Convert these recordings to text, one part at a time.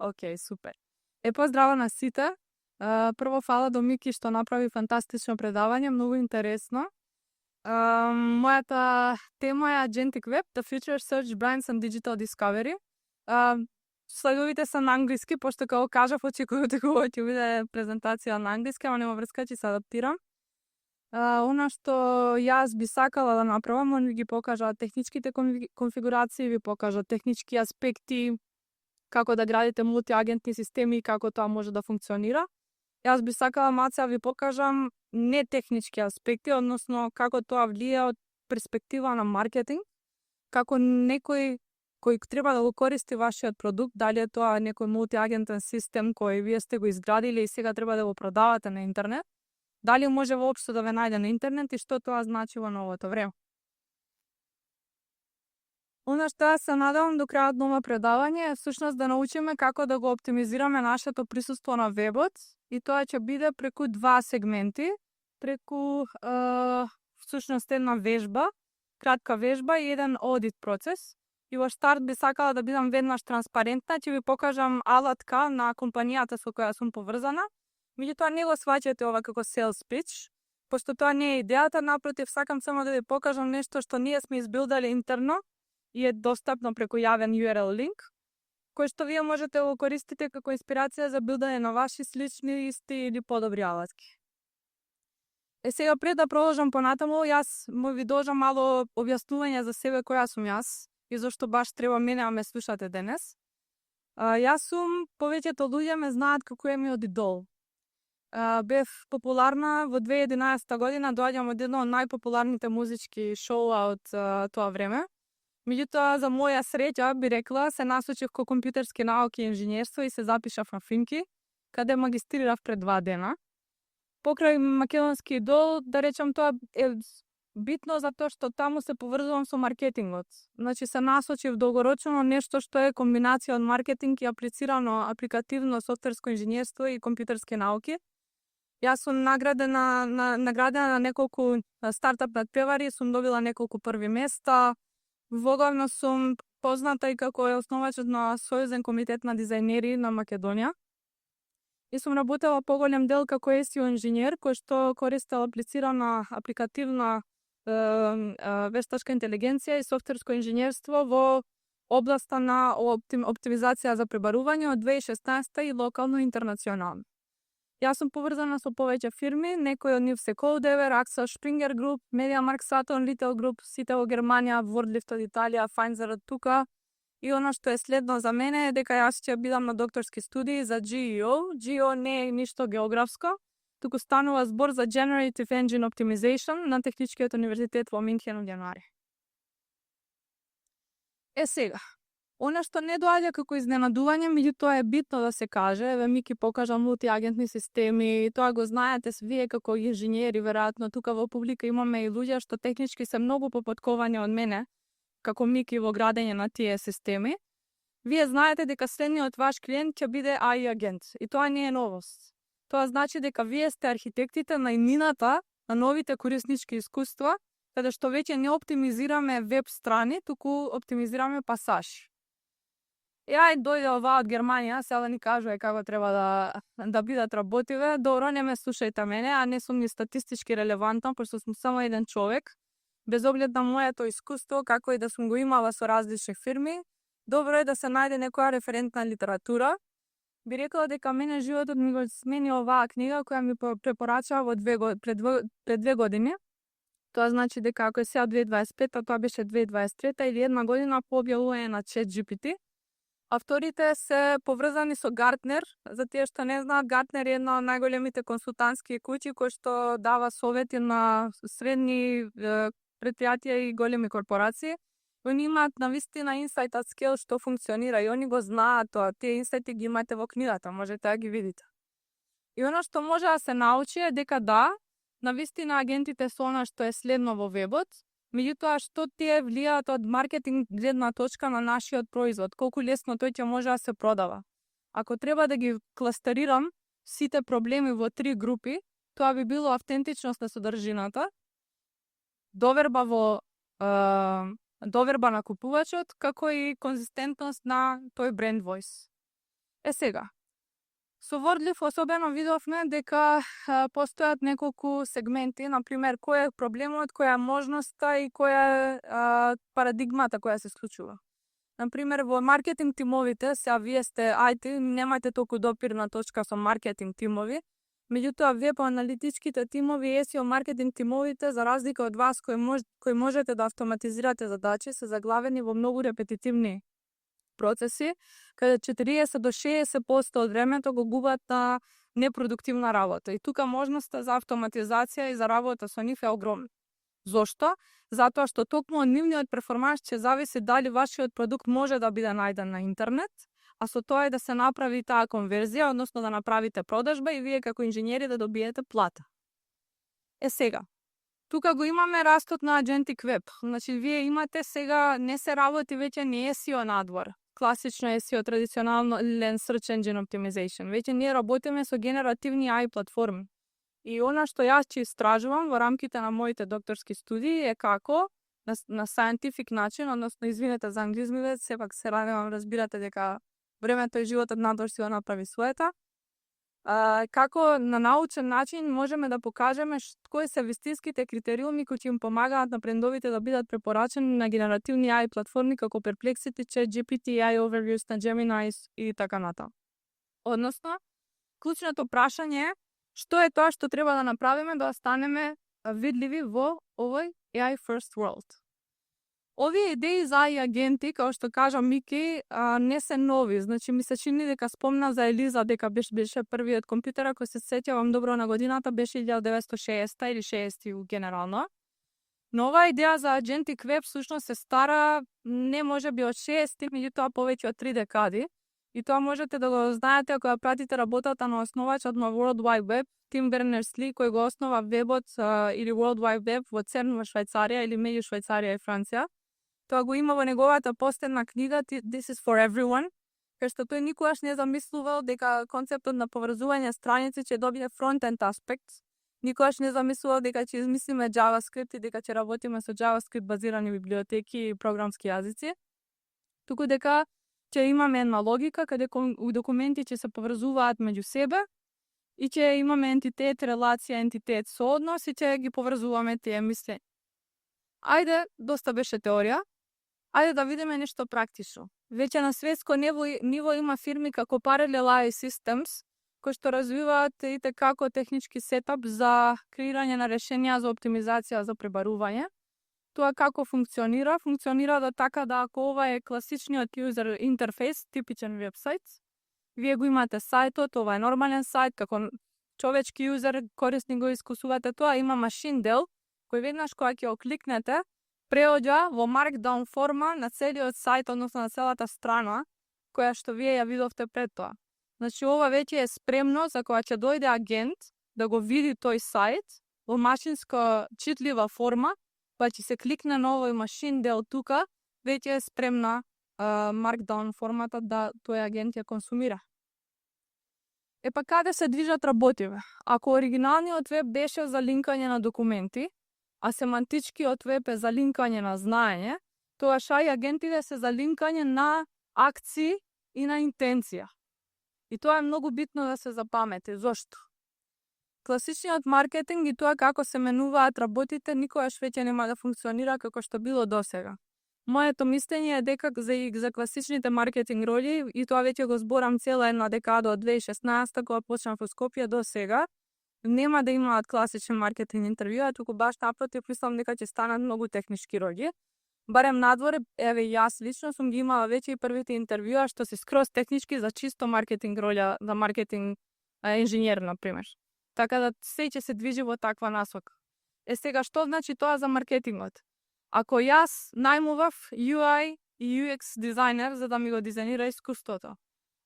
Океј, супер. Поздрава на сите. Прво фала до Мики што направи фантастично предавање, многу интересно. Мојата тема е Agentic Web, The Future Search Brands and Digital Discovery. Следовите се на англиски, пошто како кажав, очекував дека ќе биде презентација на англиски, ама нема врска, ќе се адаптирам. Она што јас би сакала да направам, може да ги покажа техничките конфигурации, ви покажа технички аспекти, како да градите мултиагентни системи и како тоа може да функционира. Јас би сакала малце да ви покажам не технички аспекти, односно како тоа влија од перспектива на маркетинг, како некој кој треба да го користи вашиот продукт, дали е тоа некој мултиагентен систем кој вие сте го изградиле и сега треба да го продавате на интернет, дали може воопшто да ве најде на интернет и што тоа значи во новото време. Она што јас се надевам до крајот на ова предавање е всушност да научиме како да го оптимизираме нашето присуство на вебот и тоа ќе биде преку два сегменти, преку всушност една вежба, кратка вежба и еден аудит процес. И во старт би сакала да бидам веднаш транспарентна, ќе ви покажам алатка на компанијата со која сум поврзана. Меѓутоа не го сваќате ова како sales pitch, пошто тоа не е идејата, напротив сакам само да ви покажам нешто што ние сме избилдали интерно и е достапно преку јавен URL линк, кој што вие можете да го користите како инспирација за билдање на ваши слични, исти или подобри алатки. Сега пред да продолжам понатаму, јас му ви должам мало објаснување за себе која сум јас и зашто баш треба мене да ме слушате денес. Јас сум, повеќето луѓе ме знаат како Емил Идол. Бев популарна во 2011 година, доаѓам од едно од најпопуларните музички шоуа од тоа време. Меѓутоа, за моја среќа, би рекла, се насочив ко компјутерски науки и инженерство и се запишав на Финки, каде магистрирав пред 2 дена. Покрај Македонски идол, да речам, тоа е битно затоа што таму се поврзувам со маркетингот. Значи се насочив долгорочно нешто што е комбинација од маркетинг и апликативно софтверско инженерство и компјутерски науки. Јас сум наградена на неколку стартап надпревари, сум добила неколку први места. Воглавно сум позната и како е основачот на Сојузен комитет на дизајнери на Македонија. И сум работела поголем дел како SEO инженер, кој што користел апликативна вештачка интелигенција и софтверско инженерство во областа на оптимизација за пребарување од 2016 и локално и интернационално. Јас сум поврзана со повеќе фирми, некои од нив се Codever, Axel Springer Group, MediaMarkt Saturn, Little Group, сите во Германија, WordLift од Италија, Finzer од тука. И она што е следно за мене е дека јас ќе бидам на докторски студии за GEO. GEO не е ништо географско, туку станува збор за Generative Engine Optimization на Техничкиот универзитет во Минхен од јануари. Сега, она што не доаѓа како изненадување, меѓутоа е битно да се каже, еве Мики покажа мултиагентни системи, тоа го знаете вие како инженери, веројатно тука во публика имаме и луѓе што технички се многу попотковани од мене, како Мики во градење на тие системи. Вие знаете дека следниот ваш клиент ќе биде AI агент и тоа не е новост. Тоа значи дека вие сте архитектите на иднината на новите кориснички искуства, каде што веќе не оптимизираме веб страни, туку оптимизираме пасаж. Дојде оваа од Германија, сега да ни кажува како треба да бидат работиве. Добро, не ме слушајте мене, а не сум ни статистички релевантна, пошто сум само еден човек. Без оглед на моето искуство, како и да сум го имала со различни фирми, добро е да се најде некоја референтна литература. Би рекла дека мене животот ми го смени оваа книга која ми препорача пред 2 години. Тоа значи дека ако е сега 2025, тоа беше 2023 или една година по објавување на ChatGPT. Авторите се поврзани со Гартнер. За тие што не знаат, Гартнер е една од најголемите консултантски куќи кои што дава совети на средни предпријатија и големи корпорации. Они имаат навистина инсайт at scale што функционира и они го знаат тоа. Тие инсайти ги имате во книгата, можете да ги видите. И оно што може да се научи е дека да, навистина агентите се она што е следно во вебот, меѓутоа што тие влијаат од маркетинг гледна точка на нашиот производ, колку лесно тој ќе може да се продава. Ако треба да ги кластерирам сите проблеми во 3 групи, тоа би било автентичност на содржината, доверба на купувачот, како и конзистентност на тој бренд voice. Сега, со Wordleaf особено видовме дека постојат неколку сегменти, например, кој е проблемот, која е можноста и која е парадигмата која се случува. Например, во маркетинг тимовите, сега вие сте IT, немајте толку допирна точка со маркетинг тимови, меѓутоа веб аналитичките тимови и SEO маркетинг тимовите, за разлика од вас кои можете да автоматизирате задачи, се заглавени во многу репетитивни процеси, каде 40 до 60% од времето го губат на непродуктивна работа. И тука можноста за автоматизација и за работа со нив е огромна. Зошто? Затоа што токму од нивниот перформанс ќе зависи дали вашиот продукт може да биде најден на интернет, а со тоа е да се направи таа конверзија, односно да направите продажба и вие како инженери да добиете плата. Сега, тука го имаме растот на Agentic Web. Значи, вие имате сега, не се работи веќе не SEO надвор, класично SEO, традиционално Search Engine Optimization. Веќе ние работиме со генеративни AI платформи. И она што јас ќе истражувам во рамките на моите докторски студии е како на scientific начин, односно извинете за англизмиве, сепак се радевам, разбирате дека времето и животот надвор си го направи својата. Како на научен начин можеме да покажеме кои се вистинските критериуми кои ќе им помагаат на брендовите да бидат препорачени на генеративни AI платформи како Perplexity, ChatGPT, AI Overviews на Gemini и така натаму. Односно, клучното прашање е што е тоа што треба да направиме да станеме видливи во овој AI First World. Овие идеи за AI агенти, како што кажа Мики, не се нови. Значи, ми се чини дека спомна за Елиза, дека беше првиот компјутер, ако се сеќавам добро на годината, беше 1960 или 60 генерално. Но оваа идеја за Agentic Web всушност се стара не можеби од 60, меѓутоа повеќе од 3 декади. И тоа можете да го знаете ако ја пратите работата на основачот на World Wide Web, Тим Бернерс-Ли, кој го основа вебот или World Wide Web во Церн во Швајцарија или меѓу Швајцарија и Франција. Тоа го има во неговата последна книга This is for everyone, кај што тој никогаш не замислувал дека концептот на поврзување страници ќе добие фронтенд аспект. Никогаш не замислувал дека ќе измислиме JavaScript и дека ќе работиме со JavaScript базирани библиотеки и програмски јазици. Туку дека ќе имаме една логика каде документи ќе се поврзуваат меѓу себе и ќе имаме ентитет, релација, ентитет, сооднос и ќе ги поврзуваме тие мислења. Ајде, доста беше теорија. Ајде да видиме нешто практично. Веќе на светско ниво има фирми како Parallel AI Systems, кои што развиваат и како технички сетап за креирање на решенија за оптимизација за пребарување. Тоа како функционира? Функционира да така да ако ова е класичниот user интерфейс, типичен вебсайт, вие го имате сајтот, ова е нормален сајт, како човечки юзер, корисник го искусувате тоа, има машин дел, кој веднаш кога ќе го кликнете, преоѓа во Markdown форма на целиот сајт, односно на целата страна, која што вие ја видовте пред тоа. Значи, ова веќе е спремно за кога ќе дојде агент да го види тој сајт во машинско читлива форма, па ќе се кликне на овој машин дел тука, веќе е спремна Markdown формата да тој агент ја консумира. Па каде се движат работиве? Ако оригиналниот веб беше за линкање на документи, а семантичкиот веб е за линкање на знаење, тоа AI агентите се за линкање на акции и на интенција. И тоа е многу битно да се запамети. Зошто? Класичниот маркетинг и тоа како се менуваат работите никогаш веќе нема да функционира како што било досега. Моето мислење е дека за класичните маркетинг роли, и тоа веќе го зборам цела една декада од 2016 кога почнав во Скопје до сега, нема да имаат класичен маркетинг интервјуа, туку баш напротив, мислам дека ќе станат многу технички роли. Барем надвор, еве јас лично сум ги имала веќе и првите интервјуа што се скроз технички за чисто маркетинг роля, за маркетинг инженер, например. Така да се ќе се движи во таква насока. Сега, што значи тоа за маркетингот? Ако јас најмував UI и UX дизајнер за да ми го дизајнира искуството,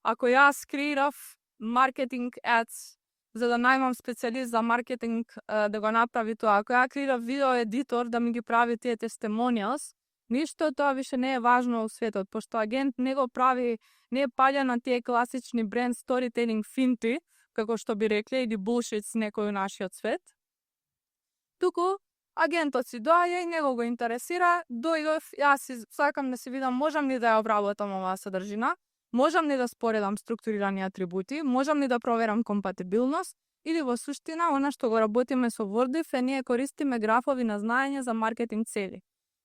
ако јас креирав маркетинг ads за да најмам специјалист за маркетинг да го направи тоа, ако ја креирав видео едитор да ми ги прави тие testimonials, ништо тоа више не е важно во светот, пошто агент не го прави, не е паѓа на тие класични бренд storytelling финти, како што би рекле, или bullshits некој у нашиот свет. Туку, агентот си доаѓа и него го интересира, дојдов, јас сакам да си видам можам ли да ја обработам оваа содржина, Можам ли да споредам структурирани атрибути, можам ли да проверам компатибилност, или во суштина, она што го работиме со WordIF е ние користиме графови на знаење за маркетинг цели.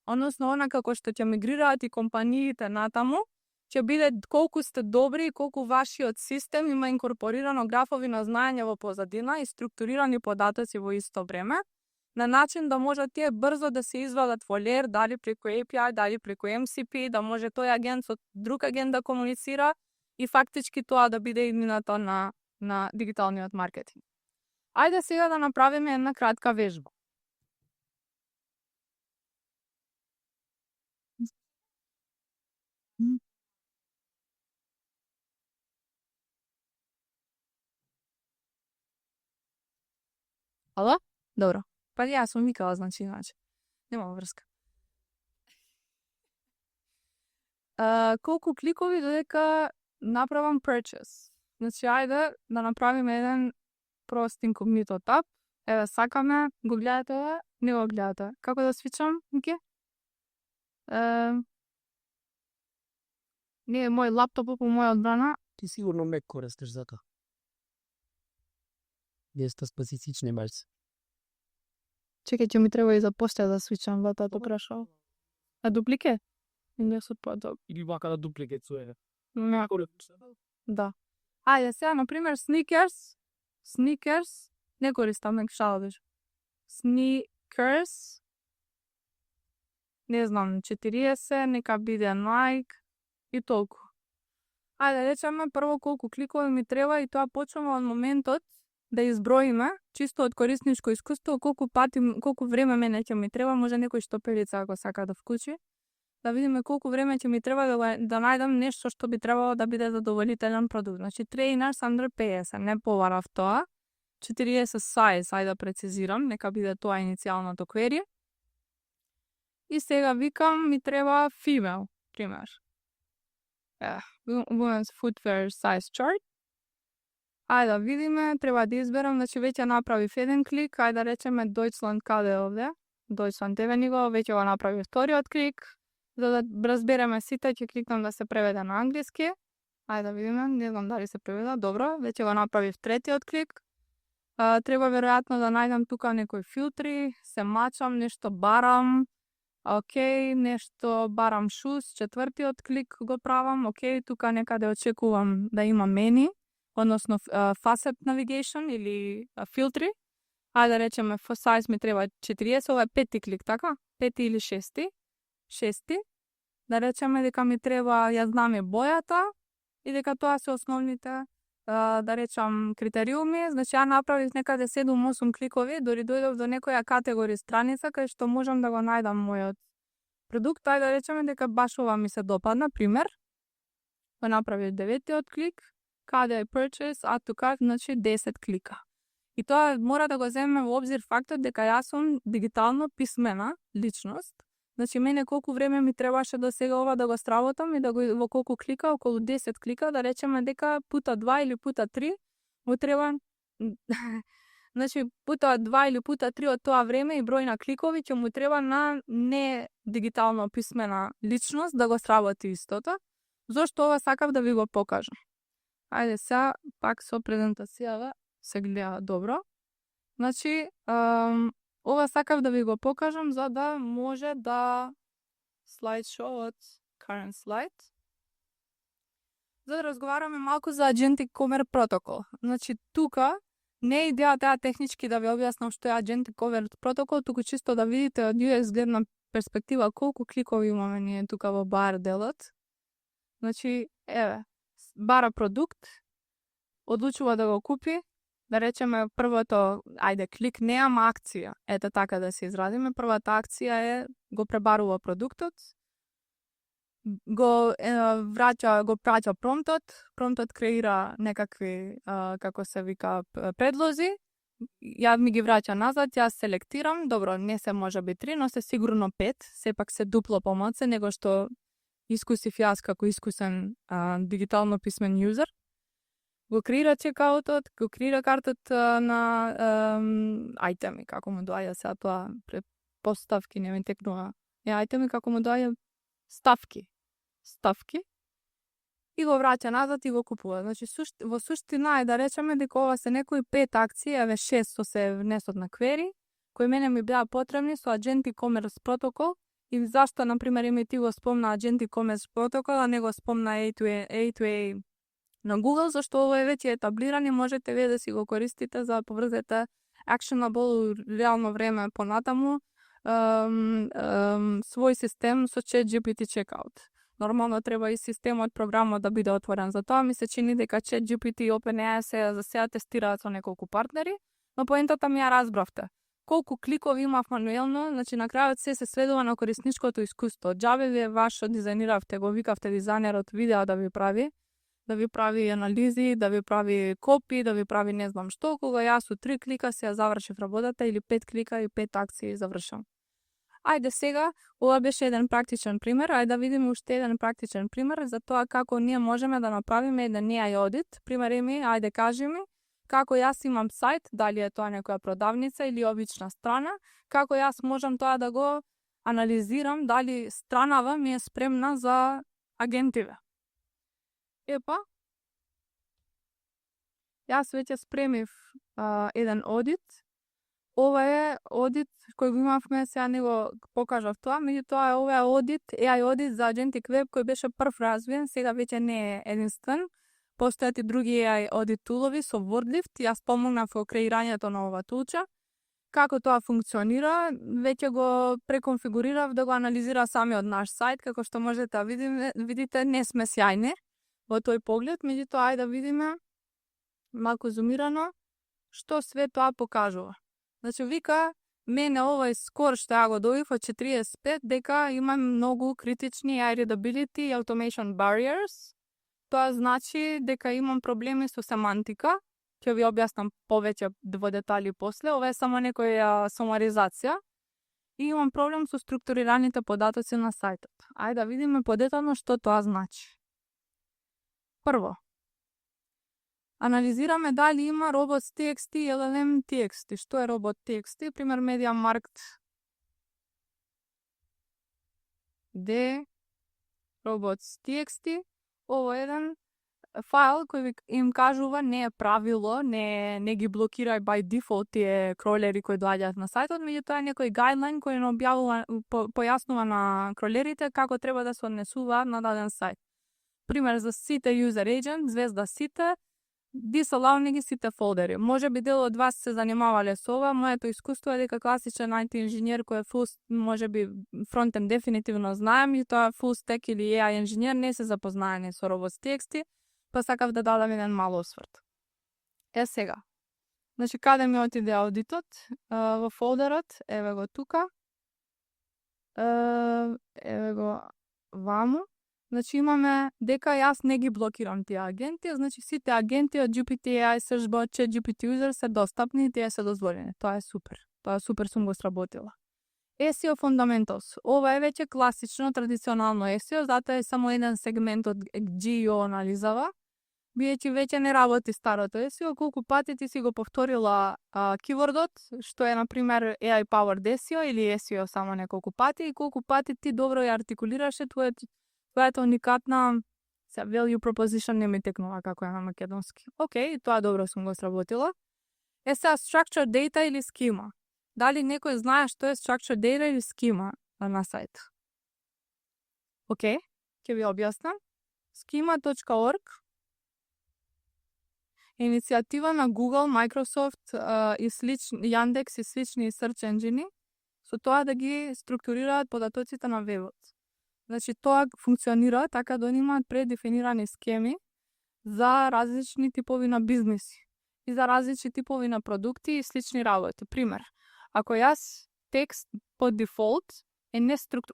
Односно, она како што ќе мигрираат и компаниите натаму, ќе биде колку сте добри и колку вашиот систем има инкорпорирано графови на знаење во позадина и структурирани податоци во исто време, на начин да може тие брзо да се извадат во лер, дали преку API, дали преку MCP, да може тој агент со друг агент да комуницира и фактички тоа да биде иднината на дигиталниот маркетинг. Ајде сега да направиме една кратка вежба. Ало? Добро. Па јас сум викала, значи иначе. Нема врска. Колку кликови додека направам purchase? Значи, ајде да направиме еден прост инкогнито таб. Еве, сакаме, го гледате ова? Не го гледате. Како да свичам, Мики? Не, мој лаптоп по моја одбрана. Ти сигурно Mac користиш за тоа. Вие специфични баш. Чекај, ќе ми треба и за почта да свичам ватата прашал. А дуплике? Не се подоб. Или вака да дупликет суе. Не. Да. Ајде сега, например, Sneakers, не користам, нек шалбиш. Sneakers, не знам, 40, нека биде Nike и толку. Ајде, речеме прво колку кликови ми треба и тоа почнеме од моментот да изброиме, чисто од корисничко искуство, колку време мене ќе ми треба, може некој штопелица ако сака да вклучи, да видиме колку време ќе ми треба да најдам нешто што би требало да биде задоволителен продукт. Значи, trainers under 50, не поварав тоа. 40 size, ајде да прецизирам, нека биде тоа иницијалното query. И сега викам, ми треба female, пример. Women's footwear size chart. Ајде да видиме, треба да изберам, значи веќе направив еден клик, ајде да речеме Deutschland каде е овде? Deutschland еве ни го, веќе го направив вториот клик. За да разбереме сите, ќе кликнам да се преведе на англиски. Ајде да видиме, не знам дали се преведа, добро, веќе го направив третиот клик. Треба веројатно да најдам тука некои филтри, се мачам, нешто барам. Океј, нешто барам shoes, четвртиот клик го правам, океј, тука некаде очекувам да има мени, односно facet navigation или филтри. Ајде да речеме size ми треба 40, ова е пети клик, така? Пети или шести? Шести. Да речеме дека ми треба, ја знам е бојата и дека тоа се основните, да речам, критериуми. Значи, ја направив некаде 7-8 кликови, дори дојдов до некоја категорија страница кај што можам да го најдам мојот продукт. Ајде да речеме дека баш ова ми се допадна, пример. Го направив 9-тиот клик, каде е purchase, add to cart, значи 10 клика. И тоа мора да го земеме во обзир фактот дека јас сум дигитално писмена личност. Значи, мене колку време ми требаше до сега ова да го сработам и да го во колку клика, околу 10 клика, да речеме дека пута 2 или пута 3, му треба значи пута 2 или пута 3 од тоа време и број на кликови ќе му треба на не дигитално писмена личност да го сработи истото. Зошто ова сакав да ви го покажам? Ајде сега пак со презентацијава се гледа добро. Значи, ова сакав да ви го покажам за да може да слайдшоуот, current slide, за да разговараме малку за Agentic Commerce протокол. Значи, тука не е идејата технички да ви објаснам што е Agentic Commerce протокол, туку чисто да видите од UX гледна перспектива колку кликови имаме ние тука во бар делот. Значи, еве, бара продукт, одлучува да го купи, да речеме првото, ајде, клик не, ама акција. Ете така да се изразиме. Првата акција е, го пребарува продуктот, го праќа промптот креира некакви, како се вика, предлози, ја ми ги враќа назад, јас селектирам, добро, не се може би 3, но се сигурно 5, сепак се дупло помоцен, него што искусив јас како искусен дигитално писмен юзер. Го креира чекаутот, го креира картот на ајтеми, како му доаѓа сега тоа, поставки, не ми текнува. Ајтеми, како му доаѓа ставки. и го враќа назад и го купува. Значи во суштина е да речеме дека ова се некои 5 акции, еве 6 што се внесот на query, кои мене ми беа потребни со Agent e-commerce протокол. И зашто, например, и ти го спомна Agent e-commerce протокол, а не го спомна A2A на Google, зашто ова е веќе етаблиран и можете вие да си го користите за да поврзете actionable реално време понатаму свој систем со ChatGPT checkout. Нормално треба и системот, програмот да биде отворен за тоа. Ми се чини дека ChatGPT и OpenAI се за сега тестираат со неколку партнери, но поентата ми ја разбравте. Колку кликови имав мануелно, значи на крајот се сведува на корисничкото искуство. Џабе ви е ваш дизајниравте, го викавте дизајнерот видео да ви прави анализи, да ви прави копи, да ви прави не знам што, кога јас со 3 клика се ја завршив работата или 5 клика и 5 акции завршам. Ајде сега, ова беше еден практичен пример, ајде да видиме уште еден практичен пример за тоа како ние можеме да направиме еден AI аудит. Примери ми, ајде кажи ми, како јас имам сајт, дали е тоа некоја продавница или обична страна, како јас можам тоа да го анализирам, дали странава ми е спремна за агентиве. Епа, јас веќе спремив еден аудит. Ова е аудит кој го имавме, сега не го покажав тоа, меѓутоа ова е аудит, AI аудит за Agentic Web кој беше прв развиен, сега веќе не е единствен. Постојат и други AI аудит тулови со WordLift, јас помогнав во креирањето на ова тулче. Како тоа функционира, веќе го преконфигурирав да го анализира самиот наш сајт, како што можете да видите, не сме сјајни во тој поглед, меѓутоа ајде да видиме малку зумирано што све тоа покажува. Значи вика, мене овој скор што ја го добив од 45, дека има многу критични AI readability и automation barriers. Тоа значи дека имам проблеми со семантика. Ќе ви објаснам повеќе во детали после. Ова е само некоја сумаризација. И имам проблем со структурираните податоци на сајтот. Ајде да видиме подетално што тоа значи. Прво, анализираме дали има robots.txt и LLM.txt. Што е robot.txt? Пример MediaMarkt D robots.txt. Ово е еден файл кој им кажува не е правило, не ги блокирај by default тие кролери кои доаѓаат на сајтот, меѓутоа е некој guideline кој не објавува, појаснува на кролерите како треба да се однесуваат на даден сајт. Пример за сите user agent, звезда сите, disallow не ги сите фолдери. Може би дел од вас се занимавале со ова, моето искуство е дека класичен IT инженер кој е full, може би фронтен дефинитивно знаем, и тоа full stack или AI инженер не се запознаени со robots.txt, па сакав да дадам еден мал осврт. Е сега. Значи каде ми отиде аудитот? Во фолдерот, еве го тука. Еве го ваму. Значи имаме дека јас не ги блокирам тие агенти, значи сите агенти од GPT-AI, Searchbot, ChatGPT User се достапни и тие се дозволени. Тоа е супер. Тоа супер сум го сработила. SEO Fundamentals. Ова е веќе класично, традиционално SEO, затоа е само еден сегмент од GEO анализава. Биејќи веќе не работи старото SEO, колку пати ти си го повторила keywordот, што е, например, AI Powered SEO или SEO само неколку пати, и колку пати ти добро ја артикулираше твојата уникатна value proposition, не ми текнува како е на македонски. Океј, тоа добро сум го сработила. Е сега structured data или schema. Дали некој знае што е structured data или schema на сајт? Океј, ќе ви објаснам. Schema.org е иницијатива на Google, Microsoft и Yandex и слични search engine со тоа да ги структурираат податоците на вебот. Значи, тоа функционира така да имаат предефинирани схеми за различни типови на бизнеси и за различни типови на продукти и слични работи. Пример, ако јас текст по дефолт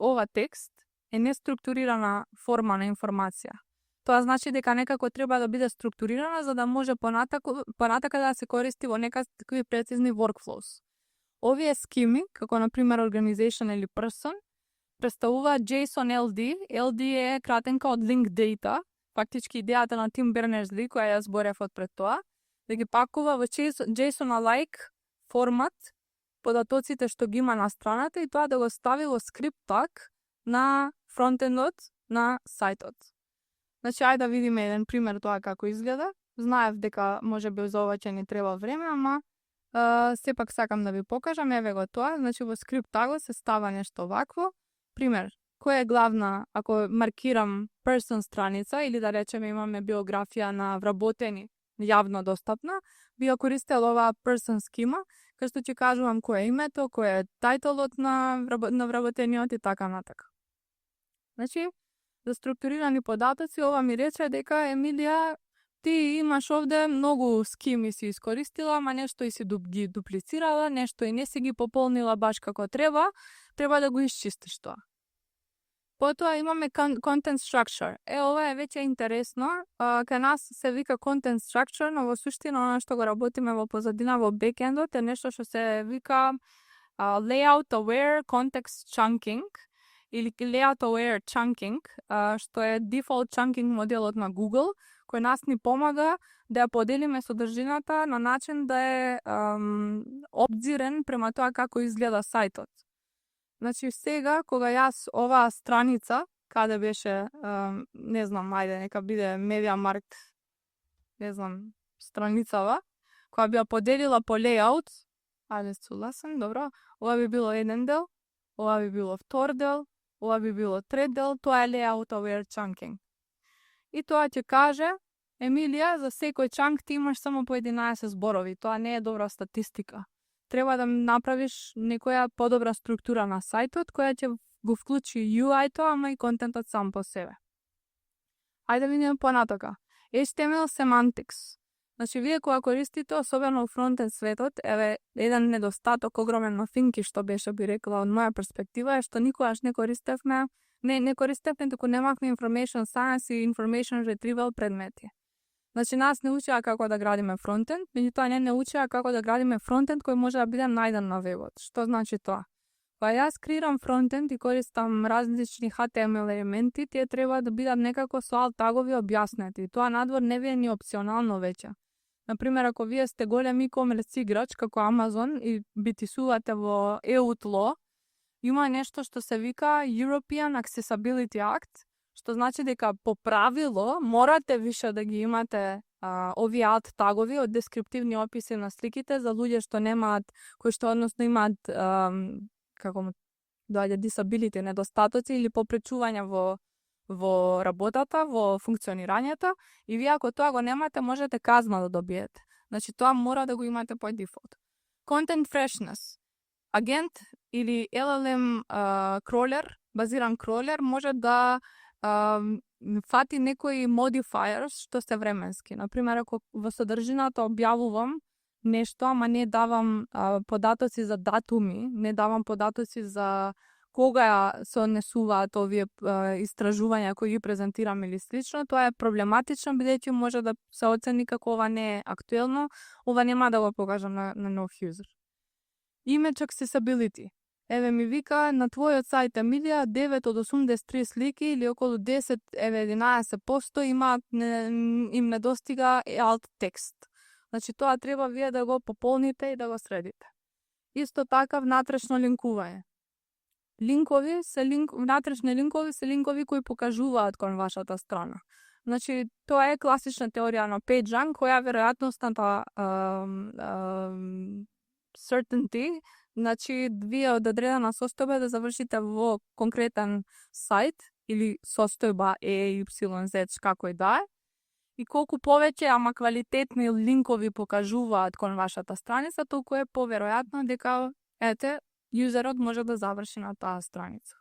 ова текст е неструктурирана форма на информација. Тоа значи дека некако треба да биде структурирана за да може понатака да се користи во некакви прецизни workflows. Овие схеми, како на пример organization или person, представуваат JSON LD. LD е кратенка од Link Data, фактички идејата на Tim Berners-Lee, која ја зборев отпред тоа, да ги пакува во JSON-alike формат податоците што ги има на страната и тоа да го стави во скрипт так на фронтендот на сајтот. Значи, ајде да видиме еден пример тоа како изгледа. Знаев дека можеби за ова ќе ни треба време, ама сепак сакам да ви покажам, еве го тоа. Значи, во скриптаго се става нешто вакво. Пример, која е главна, ако маркирам person страница или да речеме имаме биографија на вработени, јавно достапна, би ја користела оваа person schema, кај што ќе кажувам кој е името, кој е тајтолот на вработениот и така натака. Значи, за структурирани податоци, ова ми рече дека Емилија, ти имаш овде многу скими си искористила, ама нешто и си ги дуплицирала, нешто и не си ги пополнила баш како треба да го исчистиш тоа. Потоа имаме content structure. Ова е веќе интересно. Кај нас се вика content structure, но во суштина она што го работиме во позадина во бекендот е нешто што се вика layout aware context chunking или layout aware chunking, што е default chunking моделот на Google, кој нас ни помага да ја поделиме содржината на начин да е обзирен према тоа како изгледа сајтот. Значи, сега, кога јас оваа страница, каде беше, не знам, ајде, нека биде MediaMarkt, не знам, страницава, која би ја поделила по layout, ајде, согласен, добро, ова би било еден дел, ова би било втор дел, ова би било трет дел, тоа е layout aware chunking. И тоа ќе каже, Емилија, за секој чанк ти имаш само по 11 зборови, тоа не е добра статистика. Треба да направиш некоја подобра структура на сајтот, која ќе го вклучи UI-то, ама и контентот сам по себе. Ајде да видиме понатока. HTML semantics. Значи, вие кога користите, особено во фронтенд светот, еве, еден недостаток огромен на Thinky, што беше би рекла од моја перспектива, е што никогаш не користевме, не користевме, туку немавме information science и information retrieval предмети. Значи, нас не учеа како да градиме фронтенд, меѓутоа не учеа како да градиме фронтенд кој може да биде најден на вебот. Што значи тоа? Кога јас креирам фронтенд и користам различни HTML елементи, тие треба да бидат некако со alt тагови објаснети. Тоа надвор не ви е ни опционално веќе. Например, ако вие сте голем e-commerce играч како Amazon и битисувате во EUTLO, има нешто што се вика European Accessibility Act, што значи дека по правило морате више да ги имате овие alt тагови од дескриптивни описи на сликите за луѓе што немаат, кои што односно имаат како доаѓа disability, недостатоци или попречувања во работата, во функционирањето, и вие ако тоа го немате, можете казна да добиете. Значи тоа мора да го имате по дефолт. Content freshness. Агент или LLM кролер, базиран кролер, може да фати некои modifiers што се временски. Например, ако во содржината објавувам нешто, ама не давам податоци за датуми, не давам податоци за кога се однесуваат овие истражувања кои ги презентирам или слично, тоа е проблематично, бидејќи може да се оцени како ова не е актуелно, ова нема да го покажам на нов юзер. Image accessibility. Еве ми вика на твојот сајт Емилија 9 од 83 слики или околу 10, еве 11% им недостига alt текст. Значи тоа треба вие да го пополните и да го средите. Исто така внатрешно линкување. Внатрешни линкови се линкови кои покажуваат кон вашата страна. Значи тоа е класична теорија на PageRank, која веројатноста certainty, значи вие од одредена состојба да завршите во конкретен сајт или состојба EYZ како и да е, и колку повеќе, ама квалитетни линкови покажуваат кон вашата страница, толку е поверојатно дека юзерот може да заврши на таа страница.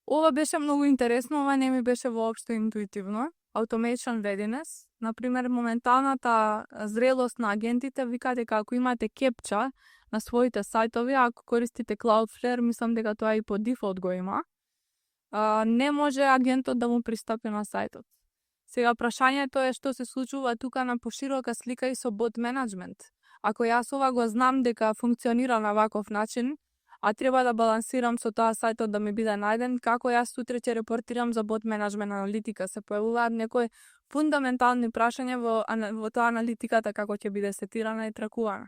Ова беше многу интересно, ова не ми беше воопшто интуитивно. Automation readiness, например, моменталната зрелост на агентите вика дека ако имате кепча на своите сајтови, ако користите Cloudflare, мислам дека тоа и по дефолт го има, не може агентот да му пристапи на сајтот. Сега прашањето е што се случува тука на поширока слика и со bot менеджмент. Ако јас ова го знам дека функционира на ваков начин, а треба да балансирам со тоа сајтот да ми биде најден, како јас сутре ќе репортирам за bot менеджмент аналитика, се појавуваат некои фундаментални прашања во тоа аналитиката како ќе биде сетирана и тракувана.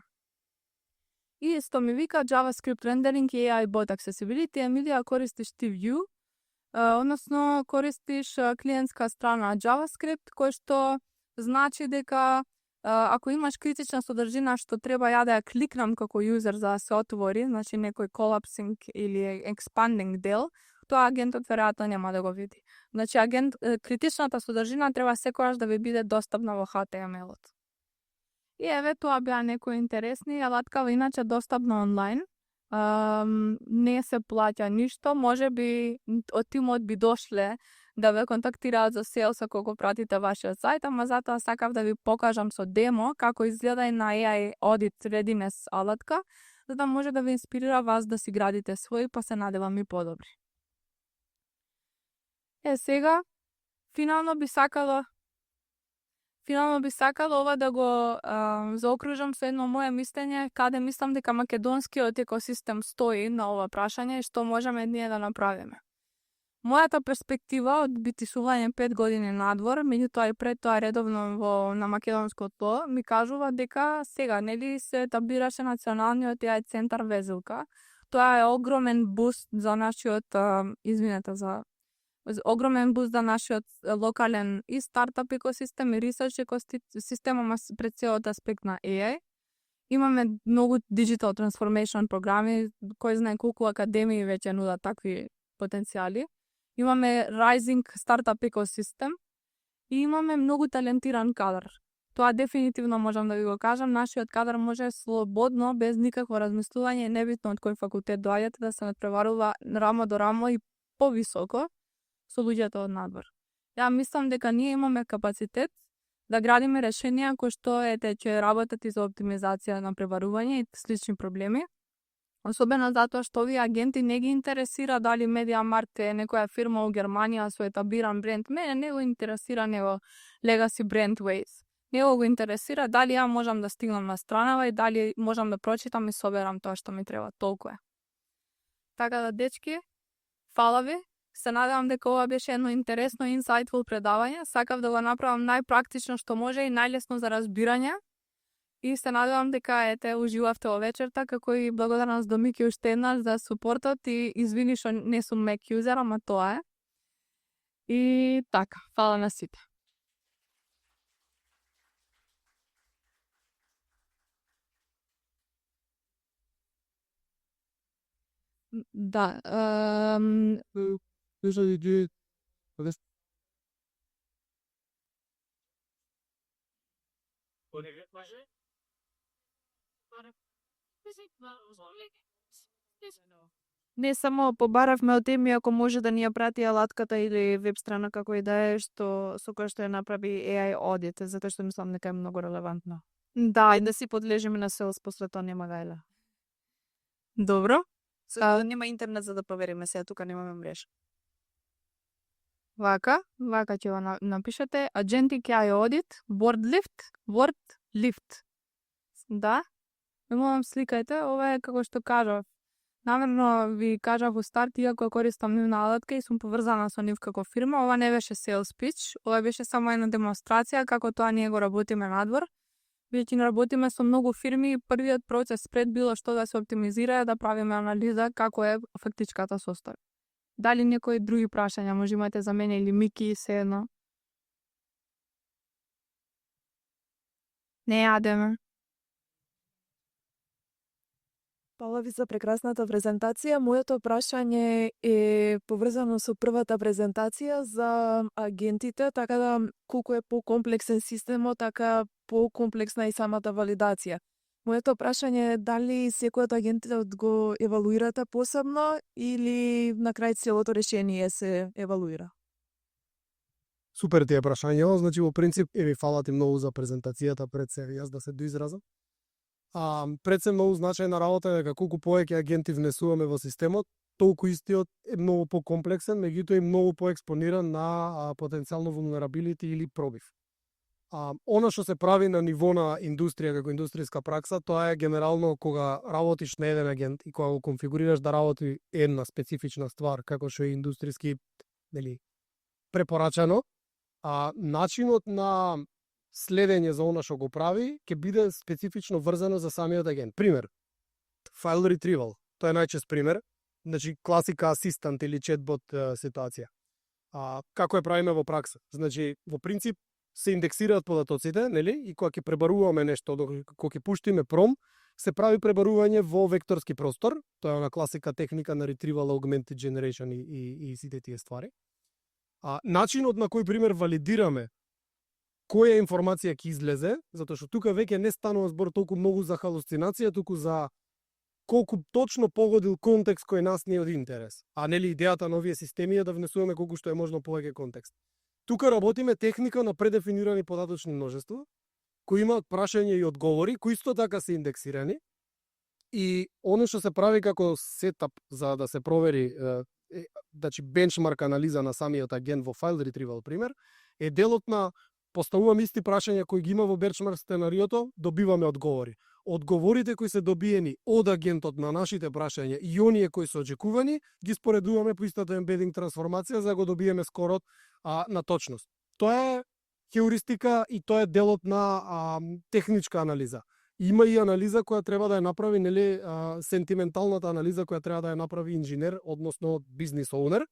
И исто ми вика JavaScript rendering и AI bot accessibility, Емилија користиш TiView, односно користиш клиентска страна JavaScript, кој што значи дека ако имаш критична содржина што треба ја да ја кликнам како юзер за да се отвори, значи некој collapsing или expanding дел, тоа агентот веројатно нема да го види. Значи критичната содржина треба секогаш да ви биде достапна во HTML-от. И еве тоа беа некои интересни, алаткава иначе достапна онлайн. Не се плаќа ништо, можеби од тимот би дошле да ве контактираат за sales ако го пратите вашиот сајт, ама затоа сакав да ви покажам со демо како изгледа и на AI Audit Readiness алатка, за да може да ви инспирира вас да си градите свој, па се надевам и подобри. Сега, финално би сакала ова да го заокружам со едно моје мислење, каде мислам дека македонскиот екосистем стои на ова прашање и што можеме ние да направиме. Мојата перспектива од битисување 5 години надвор, меѓутоа и пред тоа редовно на македонско тло, ми кажува дека сега нели се етаблираше националниот AI центар Везилка. Тоа е огромен буст за нашиот огромен буст за нашиот локален и стартап екосистем и ресерч екосистем, ама пред целиот аспект на AI. Имаме многу digital transformation програми, кој знае колку академии веќе нудат такви потенцијали. Имаме rising стартап екосистем и имаме многу талентиран кадар. Тоа дефинитивно можам да ви го кажам, нашиот кадар може слободно, без никакво размислување, небитно од кој факултет доаѓате, да се надпреварува рамо до рамо и повисоко со луѓето од надвор. Ја мислам дека ние имаме капацитет да градиме решенија кои што ќе работат и за оптимизација на преварување и слични проблеми. Особено затоа што овие агенти не ги интересира дали MediaMarkt е некоја фирма во Германија со етабиран бренд. Мене не го интересира него legacy brand ways. Него го интересира дали ја можам да стигнам на странава и дали можам да прочитам и соберам тоа што ми треба. Толку е. Така да, дечки, фала ви. Се надевам дека ова беше едно интересно insightful предавање. Сакав да го направам најпрактично што може и најлесно за разбирање. И се надевам дека уживавте во вечерта, како и благодарност до Мики уште еднаш за супортот и извини што не сум Mac user, ама тоа е. И така, фала на сите. Да, Не само побаравме од теми, ако може да ни ја прати алатката или веб страна како и да е, со која што ја направи AI Audit, затоа што мислам дека е многу релевантно. да, И да си подлежиме на sales после тоа нема гајла. добро. Нема интернет за да провериме сега, тука немаме мрежа. Вака ќе го напишете Agentic AI Audit, Word Lift. Да, молам сликајте, ова е како што кажав. Намерно ви кажав во старт, иако користам нивна алатка и сум поврзана со нив како фирма, ова не беше sales pitch, ова беше само една демонстрација како тоа ние го работиме надвор. Веќе не работиме со многу фирми и првиот процес пред било што да се оптимизира е да правиме анализа како е фактичката состојба. Дали некои други прашања може имате за мене или Мики, се едно? Не јадеме. Фала ви за прекрасната презентација. Моето прашање е поврзано со првата презентација за агентите, така да колку е покомплексен системот, така покомплексна и самата валидација. Моето прашање е дали секој од агентите го евалуирате посебно или на крај целото решение се евалуира? Супер ти е прашање, значи во принцип ви фала ти многу за презентацијата пред се јас да се доизразам. Пред се многу значајна работа е дека колку повеќе агенти внесуваме во системот, толку истиот е многу покомплексен, меѓутоа и многу поекспониран на потенцијално vulnerability или пробив. Она што се прави на ниво на индустрија како индустријска пракса, тоа е генерално кога работиш на еден агент и кога го конфигурираш да работи една специфична ствар, како што е индустријски, нели, препорачано, начинот на следење за она што го прави ќе биде специфично врзано за самиот агент. Пример, file retrieval, тоа е најчест пример. Значи класика асистент или четбот ситуација. Како ја правиме во пракса? Значи во принцип се индексираат податоците, нели? И кога ќе пребаруваме нешто, кога ќе пуштиме пром, се прави пребарување во векторски простор. Тоа е она класика техника на retrieval augmented generation и сите тие ствари. Начинот на кој пример валидираме која информација ќе излезе, затоа што тука веќе не станува збор толку многу за халуцинација, туку за колку точно погодил контекст кој нас не е од интерес. А нели идејата на овие системи е да внесуваме колку што е можно повеќе контекст. Тука работиме техника на предефинирани податочни множества, кои имаат прашања и одговори, кои исто така се индексирани. И оно што се прави како сетап за да се провери, значи бенчмарк анализа на самиот агент во файл retrieval пример, е делот на поставуваме исти прашања кои ги има во бенчмарк сценариото, добиваме одговори. Одговорите кои се добиени од агентот на нашите прашања и оние кои се очекувани, ги споредуваме по истата ембединг трансформација за да го добиеме скорот на точност. Тоа е хеуристика и тоа е делот на техничка анализа. Има и анализа која треба да ја направи, нели, сентименталната анализа која треба да ја направи инженер, односно бизнис оунер,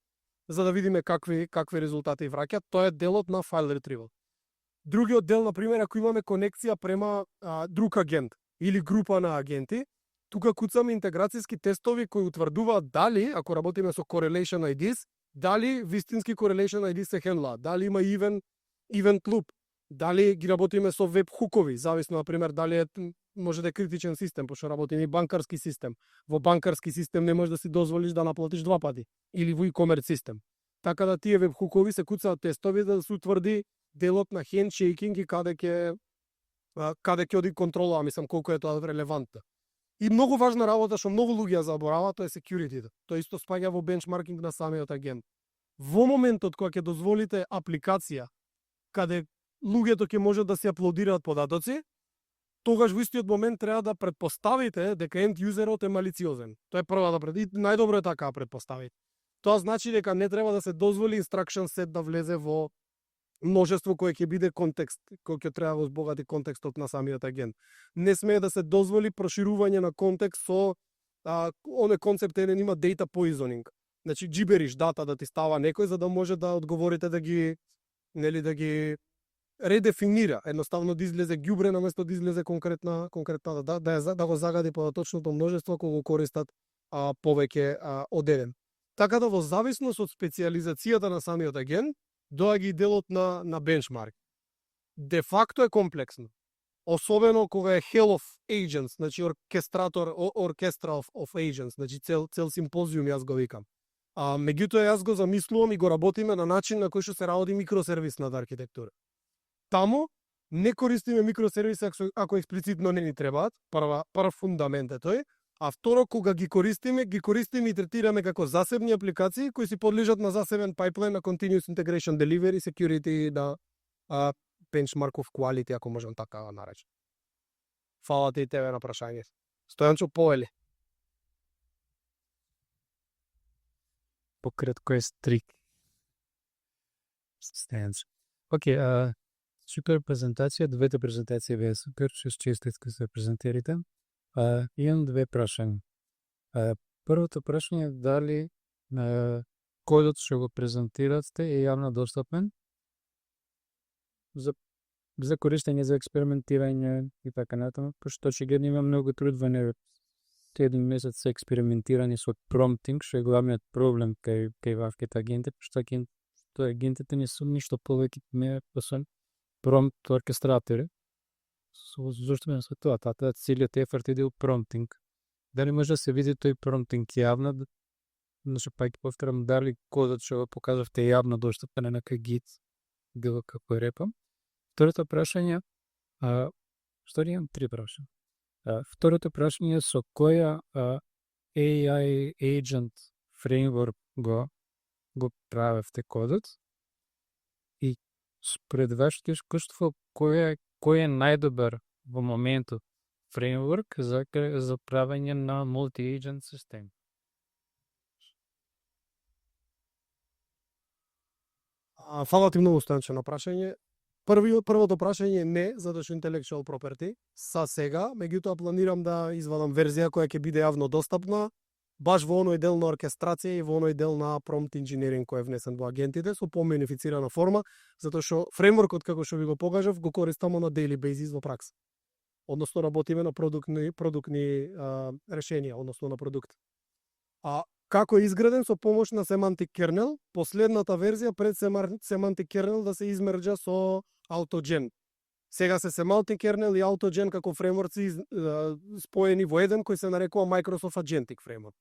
за да видиме какви резултати враќаат. Тоа е делот на файл retrieval. Другиот дел, например, ако имаме конекција према друг агент или група на агенти, тука куцаме интеграцијски тестови кои утврдуваат дали, ако работиме со correlation IDs, дали вистински correlation IDs се хендлаат, дали има event loop, дали ги работиме со веб хукови, зависно, например, дали може да е критичен систем, пошто работиме и банкарски систем. Во банкарски систем не можеш да си дозволиш да наплатиш два пати, или во e-commerce систем. Така да тие веб хукови се куцаат тестови да се утврди делот на handshaking и каде ќе оди контрола, мислам колку е тоа релевантно. И многу важна работа што многу луѓе забораваат, тоа е security. Тоа исто спаѓа во бенчмаркинг на самиот агент. Во моментот кога ќе дозволите апликација каде луѓето ќе можат да се аплодираат податоци, тогаш во истиот момент треба да претпоставите дека end юзерот е малициозен. Тоа е првата и најдобро е така претпоставите. Тоа значи дека не треба да се дозволи instruction set да влезе во множество кое ќе биде контекст, кој ќе треба да збогати контекстот на самиот агент. Не смее да се дозволи проширување на контекст со оне концепт има data poisoning. Значи джибериш дата да ти става некој за да може да одговорите да ги редефинира, едноставно да излезе ѓубре наместо да излезе конкретна да го загади податочното множество кога го користат повеќе од еден. Така да во зависност од специјализацијата на самиот агент, доаѓа и делот на бенчмарк. Де факто е комплексно. Особено кога е hell of agents, значи orchestra of agents, значи цел симпозиум јас го викам. Меѓутоа јас го замислувам и го работиме на начин на кој што се работи микросервисната архитектура. Таму не користиме микросервиси ако експлицитно не ни требаат, прв фундамент е тој, а второ кога ги користиме и третираме како засебни апликации кои си подлежат на засебен pipeline на continuous integration delivery, security, на benchmark of quality, ако можам така да наречам. Фала ти и тебе на прашање. Стојанчо, повели. Пократко е стрик. Стојанчо. Океј, супер презентација, двете презентации беа супер, честитки се презентирате. Имам две прашања. Првото прашање е дали кодот што го презентирате е јавно достапен за користење, за експериментирање и така натаму, пошто очигледно има многу трудвање еден месец се експериментирање со промптинг, што е главниот проблем кај вавките агенти, пошто агентите не се ништо повеќе освен промпт оркестратори. Зошто ме насветува? Тата целиот ефорт иде у промптинг. Дали може да се види тој промптинг јавно? Значи, па ќе повторам, дали кодот што го покажавте е јавно достапен на Git, било како е репа. Второто прашање, имам три прашања. Второто прашање е со која AI agent framework го правевте кодот и според вашето искуство кој е најдобар во моментот фреймворк за правење на multi-agent систем? Фала ти многу, Стојанчо, на прашање. Првото прашање е не, затоа што intellectual property са сега, меѓутоа планирам да извадам верзија која ќе биде јавно достапна баш во оној дел на оркестрација и во оној дел на промпт инженеринг кој е внесен во агентите со побенефицирана форма, затоа што фреймворкот како што ви го покажав го користаме на daily basis во пракса. Односно работиме на продуктни решенија, односно на продукт. А како е изграден со помош на Semantic Kernel, последната верзија пред Semantic Kernel да се измерџа со AutoGen. Сега се Semantic Kernel и AutoGen како фреймворци споени во еден кој се нарекува Microsoft Agentic Framework.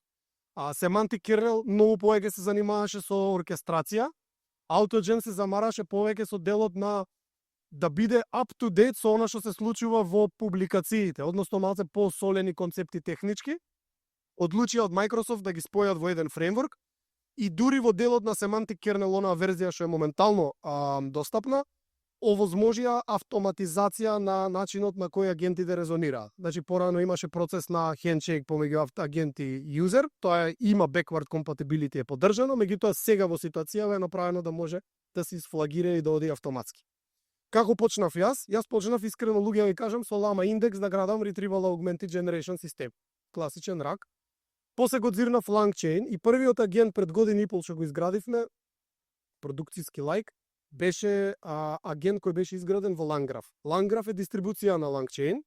А Semantic Kernel многу повеќе се занимаваше со оркестрација, AutoGen се замараше повеќе со делот на да биде up to date со она што се случува во публикациите, односно малце посолени концепти технички. Одлучија од Microsoft да ги спојат во еден фреймворк и дури во делот на Semantic Kernel, онаа верзија што е моментално достапна, овозможија автоматизација на начинот на кој агентите резонираат. Значи, порано имаше процес на handshake помеѓу агент и юзер, тоа има backward compatibility е поддржано, меѓутоа сега во ситуацијава е направено да може да се изфлагира и да оди автоматски. Како почнав јас? Јас почнав искрено луѓе ви кажам со Llama Index да градам Retrieval Augmented Generation систем. Класичен рак. После го дзирнав LangChain и првиот агент пред година и пол што го изградивме, продукцијски лайк, беше агент кој беше изграден во LangGraph. LangGraph е дистрибуција на LangChain.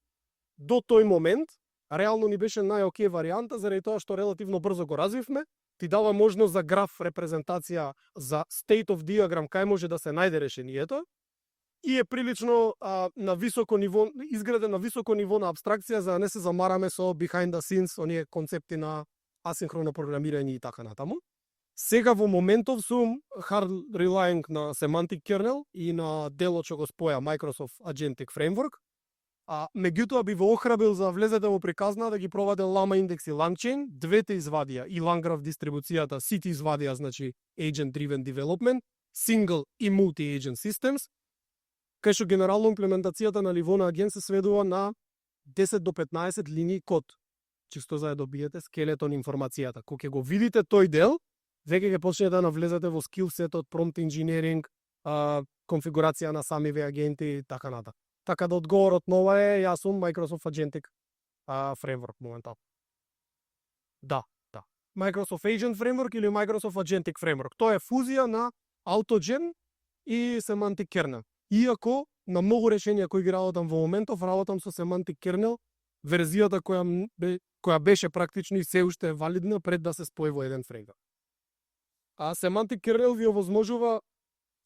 До тој момент, реално ни беше најокей варијанта, заради тоа што релативно брзо го развивме, ти дава можност за граф репрезентација за state of diagram кај може да се најде решението и е прилично на високо ниво, изграден на високо ниво на абстракција за да не се замараме со behind the scenes, оние концепти на асинхроно програмирање и така натаму. Сега во моментов сум hard relying на Semantic Kernel и на делот што го споја Microsoft Agentic Framework. Меѓутоа би во охрабил за влезете во приказна да ги проваде Llama Index и LangChain, двете извадија и LangGraph дистрибуцијата, сите извадија, значи Agent Driven Development, Single и Multi-Agent Systems, кај што генерално имплементацијата на ниво на агент се сведува на 10 до 15 линии код, чисто за да добиете скелетон информацијата. Кога ќе го видите тој дел, веќе ќе почнете да навлезете во скилсетот, промпт инженеринг, конфигурација на самиве агенти и така натаму. Така да одговорот на ова е јас сум Microsoft Agentic Framework моментално. Да. Microsoft Agent Framework или Microsoft Agentic Framework. Тоа е фузија на AutoGen и Semantic Kernel. Иако на многу решенија кои ги работам во моментов, работам со Semantic Kernel, верзијата која беше практично и се уште валидна пред да се спои во еден фреймворк. Semantic Kernel ви овозможува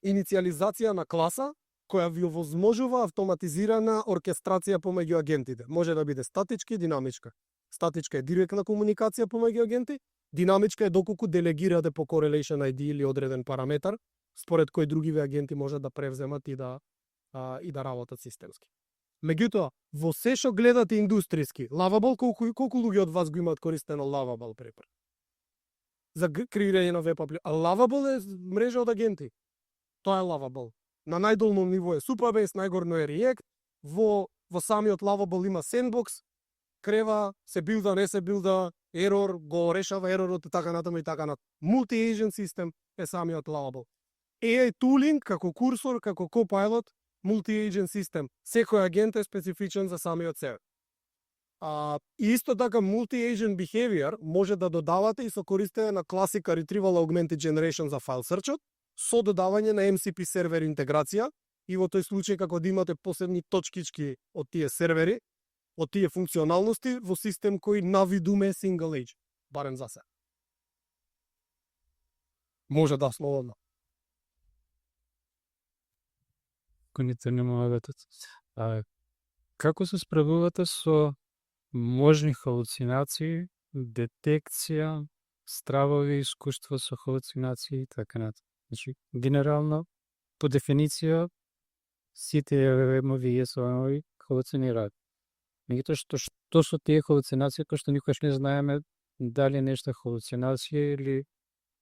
инициализација на класа, која ви овозможува автоматизирана оркестрација помеѓу агентите. Може да биде статичка и динамичка. Статичка е директна комуникација помеѓу агенти, динамичка е доколку делегирате по correlation ID или одреден параметар, според кој другиве агенти можат да превземат и да работат системски. Меѓутоа, во се што гледате индустријски, Lovable, колку луѓе од вас го имаат користено Lovable препар? За креирање на веб апликација. Lovable е мрежа од агенти. Тоа е Lovable. На најдолно ниво е Supabase, најгорно е React, во самиот Lovable има sandbox, крева, се билда, не се билда, ерор, го решава еророт и така натаму и така натаму. Multi-agent систем е самиот Lovable. AI tooling како курсор, како Copilot, multi-agent систем. Секој агент е специфичен за самиот себе. И исто така multi-agent behavior може да додавате и со користење на класика Retrieval Augmented Generation за file search-от, со додавање на MCP сервер интеграција и во тој случај како да имате посебни точкички од тие сервери, од тие функционалности во систем кој навидуме single agent, барем за сега. Може да слободно. Коните нема ветот. Како се справувате со можни халуцинации, детекција, стравови, искуство со халуцинации и така натаму? Значи, генерално, по дефиниција, сите емови и СОМови халуцинираат. Меѓутоа, што со тие халуцинации, кои што никогаш не знаеме дали е нешто халуцинација или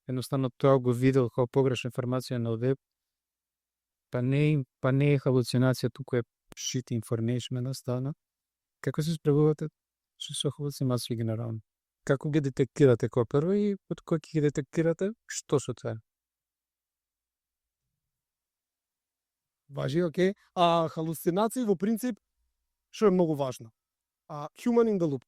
едноставно тоа го видел како погрешна информација на веб, па не е халуцинација, туку е shit information настана. Како се справувате со халуцинации генерално? Како ги детектирате кој прво и од кој ги детектирате, што со тоа? Важи, окей. Халуцинации во принцип, што е многу важно. Human in the loop.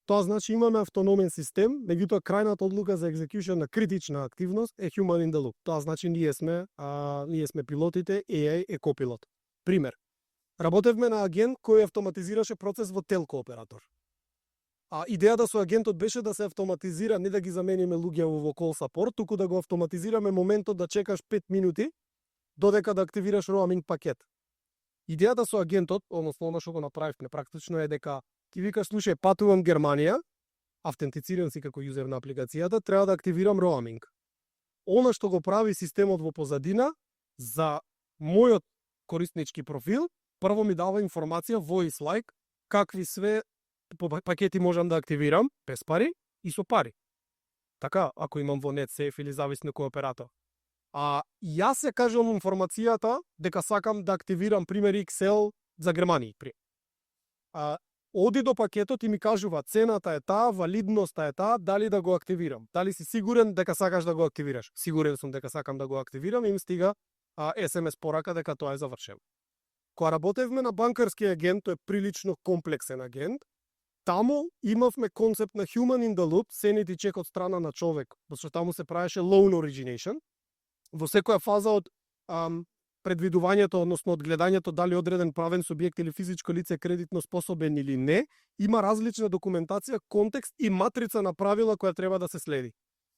Тоа значи имаме автономен систем, меѓутоа крајната одлука за екзекјушн на критична активност е human in the loop. Тоа значи ние сме пилотите, AI е копилот. Пример. Работевме на агент кој автоматизираше процес во телко оператор. А идејата со агентот беше да се автоматизира, не да ги замениме луѓе во call support, туку да го автоматизираме моментот да чекаш 5 минути додека да активираш roaming пакет. Идејата со агентот, односно она што го направивме практично е дека ти викаш, слушај, патувам Германија, автентицирам си како јузер на апликацијата, треба да активирам roaming. Она што го прави системот во позадина за мојот кориснички профил, прво ми дава информација voice like какви све пакети можам да активирам без пари и со пари. Така, ако имам во NetSafe или зависно кој оператор. А јас се кажам информацијата дека сакам да активирам пример XL за Германија. Оди до пакетот и ми кажува цената е таа, валидноста е таа, дали да го активирам. Дали си сигурен дека сакаш да го активираш? Сигурен сум дека сакам да го активирам и им стига SMS порака дека тоа е завршено. Кога работевме на банкарски агент, тој е прилично комплексен агент, таму имавме концепт на human in the loop, sanity check од страна на човек, зашто таму се правеше loan origination. Во секоја фаза од предвидувањето, односно од гледањето дали одреден правен субјект или физичко лице е кредитно способен или не, има различна документација, контекст и матрица на правила која треба да се следи.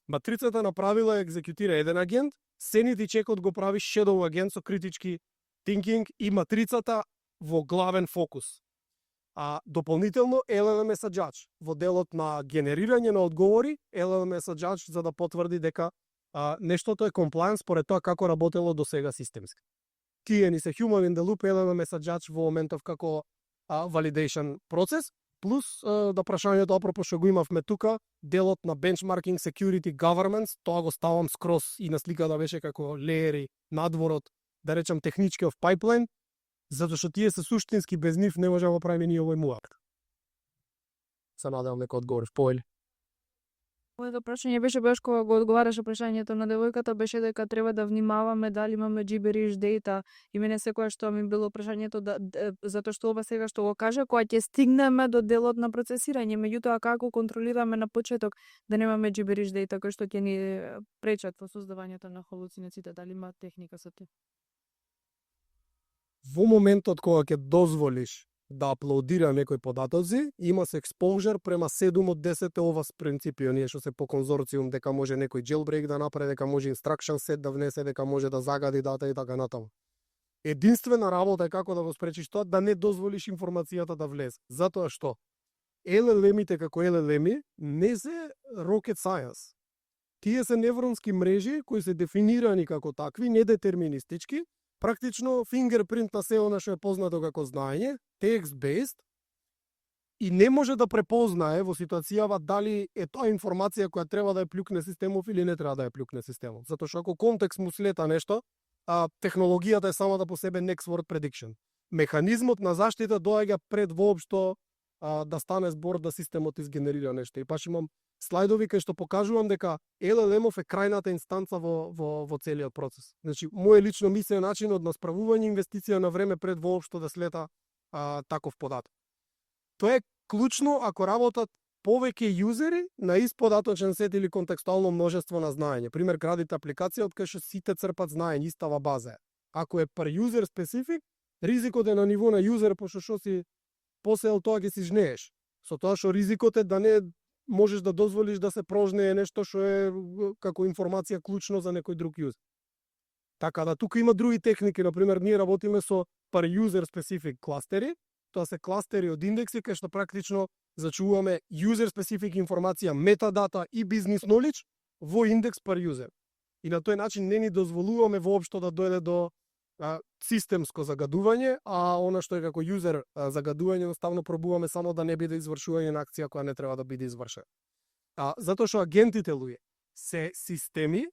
Матрицата на правила екзекутира еден агент, sanity checkот го прави shadow агент со критички thinking и матрицата во главен фокус. Дополнително LLM е саџач. Во делот на генерирање на одговори, LLM е саџач за да потврди дека нештото е compliance според тоа како работело до сега системски. Тие ни се human in the loop, LLM е саџач во моментов како validation процес, плюс да прашањето апропо што го имавме тука, делот на benchmarking, security, governance, тоа го ставам скрос и на сликата беше како леери надворот, да речам технички of pipeline, затоа што тие се суштински, без нив не можеме да правиме ни овој муак. Се надевам дека одговориш поели. Моето прашање беше баш кога го одговараше прашањето на девојката, беше дека треба да внимаваме дали имаме gibberish data и мене секоја што ми било прашањето затоа што ова сега што го кажа, кога ќе стигнеме до делот на процесирање, меѓутоа како контролираме на почеток да немаме gibberish data кој што ќе ни пречат во создавањето на халуцинациите, дали има техника со тоа? Во моментот кога ќе дозволиш да аплодира некои податоци, има се exposure према 7 од 10 ова с принципи, оние што се по конзорциум, дека може некој jailbreak да направи, дека може instruction set да внесе, дека може да загади дата и така натаму. Единствена работа е како да го спречиш тоа, да не дозволиш информацијата да влезе. Затоа што LLM-ите како LLM-и не се rocket science. Тие се невронски мрежи кои се дефинирани како такви, недетерминистички, практично фингерпринт на се она што е познато како знаење, text-based, и не може да препознае во ситуацијава дали е тоа информација која треба да ја плюкне системов или не треба да ја плюкне системов. Затоа што ако контекст му слета нешто, технологијата е самата по себе next word prediction. Механизмот на заштита доаѓа пред воопшто да стане збор да системот изгенерира нешто. И паш имам слайдови кај што покажувам дека LLM-ов е крајната инстанца во целиот процес. Значи, моје лично мислење начинот на справување инвестиција на време пред воопшто да слета таков податок. Тоа е клучно ако работат повеќе јузери на ист податочен сет или контекстуално множество на знаење. Пример, градите апликација од кај што сите црпат знаење, истава база е. Ако е per user specific, ризикот е на ниво на юзер, пошто што си посел тоа ќе си жнееш. Со тоа што ризикот е да не можеш да дозволиш да се прожнее нешто што е како информација клучно за некој друг юзер. Така да тука има други техники, например, ние работиме со per user specific кластери, тоа се кластери од индекси кај што практично зачуваме user specific информација, метадата и бизнес knowledge во индекс per user. И на тој начин не ни дозволуваме воопшто да дојде до системско загадување, а она што е како юзер загадување, едноставно пробуваме само да не биде извршување на акција која не треба да биде извршена. Затоа што агентите, луѓе, се системи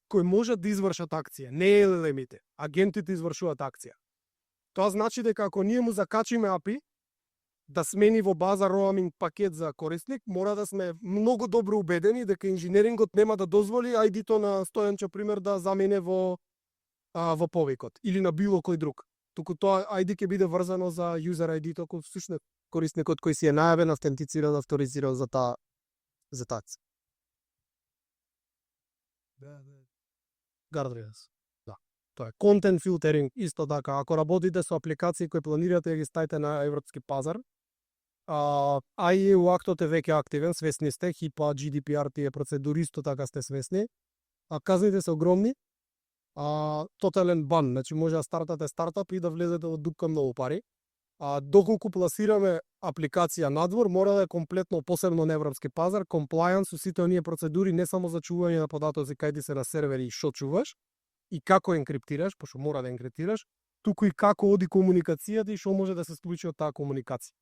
кои можат да извршат акција, не LLM-ите. Агентите извршуваат акција. Тоа значи дека ако ние му закачиме API да смени во база roaming пакет за корисник, мора да сме многу добро убедени дека инженерингот нема да дозволи ID-то на Стојанчо пример да замене во повикот или на било кој друг. туку тоа ID ќе биде врзано за user ID, току всушност корисникот кој си е најавен, автентицира, авторизира за таа цел. Guardrails. Да. Тоа е content filtering исто така. Ако работите со апликации кои планирате да ги ставите на европски пазар, а и EU актот е веќе активен, свесни сте, HIPAA, GDPR тие процедури исто така сте свесни. А казните се огромни. Тотален бан, значи може да стартате стартап и да влезете во дупка многу пари. Доколку пласираме апликација надвор, мора да е комплетно, посебно на европски пазар, compliance со сите оние процедури, не само за чување на податоци кај ти се на сервери и што чуваш, и како енкриптираш, пошто мора да енкриптираш, туку и како оди комуникацијата и што може да се случи од таа комуникација.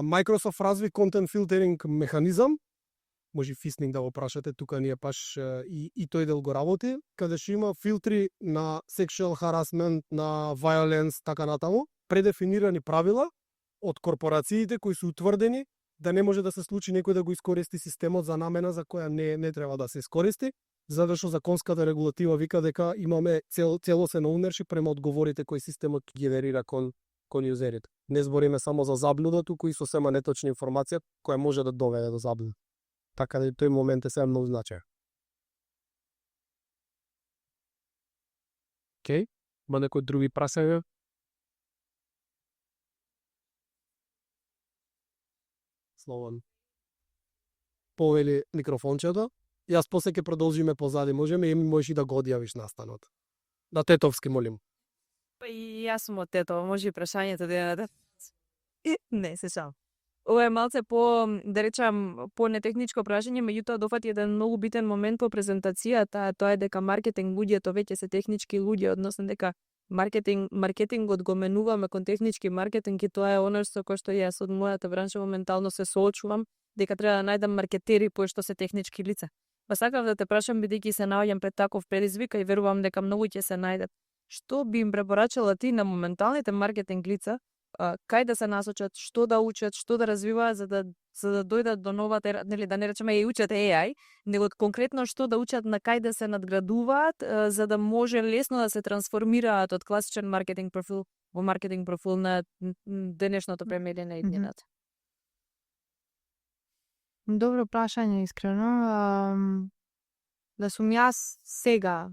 Microsoft разви content filtering механизам, може фисник да го прашате, тука ние паш и тој дел го работи, каде што има филтри на sexual harassment, на violence, така натаму, предефинирани правила од корпорациите кои се утврдени да не може да се случи некој да го искористи системот за намена за која не треба да се искористи, затоа што законската регулатива вика дека имаме целосен ownership према одговорите кои системот генерира кон јузерите. Не збориме само за заблуда, туку и сосема неточна информација која може да доведе до заблуда. Така да тој момент е сега многу значаен. Океј, има некој други прашања? Слован. Повели микрофончето. Јас после ќе продолжиме позади, можеме и можеш и да го одјавиш настанот. Да Тетовски, молим. Па и јас сум од Тетово, може и прашањето да не се шал. Ова е малце по, да речам, по нетехничко прашање, меѓутоа дофати еден многу битен момент по презентацијата, тоа е дека маркетинг луѓето веќе се технички луѓе, односно дека маркетингот го менуваме кон технички маркетинг и тоа е оно со кој што јас од мојата бранша моментално се соочувам, дека треба да најдам маркетери кои што се технички лица. Па сакав да те прашам, бидејќи се наоѓам пред таков предизвик и верувам дека многу ќе се најдат. Што би им препорачала ти на моменталните маркетинг лица, кај да се насочат, што да учат, што да развиваат за да дојдат до новата, нели да не речеме и учат AI, него конкретно што да учат, на кај да се надградуваат, за да може лесно да се трансформираат од класичен маркетинг профил во маркетинг профил на денешното премење на иднината. Добро прашање, искрено. Да сум јас сега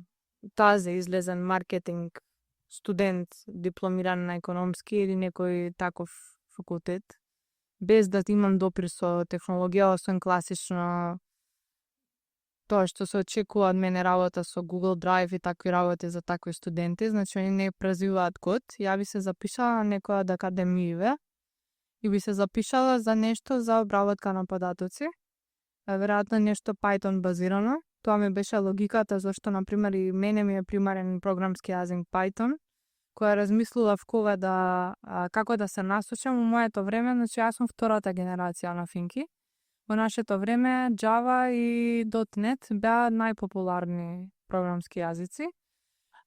тазе излезен маркетинг студент, дипломиран на економски или некој таков факултет, без да имам допир со технологија, освен класично тоа што се очекува од мене работа со Google Drive и такви работи за такви студенти, значи они не развиваат код. Ја би се запишала на некоја од академииве и би се запишала за нешто за обработка на податоци, веројатно нешто Python базирано. Тоа ми беше логиката зашто, например, и мене ми е примарен програмски јазик Python, која размислував кога како да се насочам во моето време, значи јас сум втората генерација на финки. Во нашето време Java и .NET беа најпопуларни програмски јазици.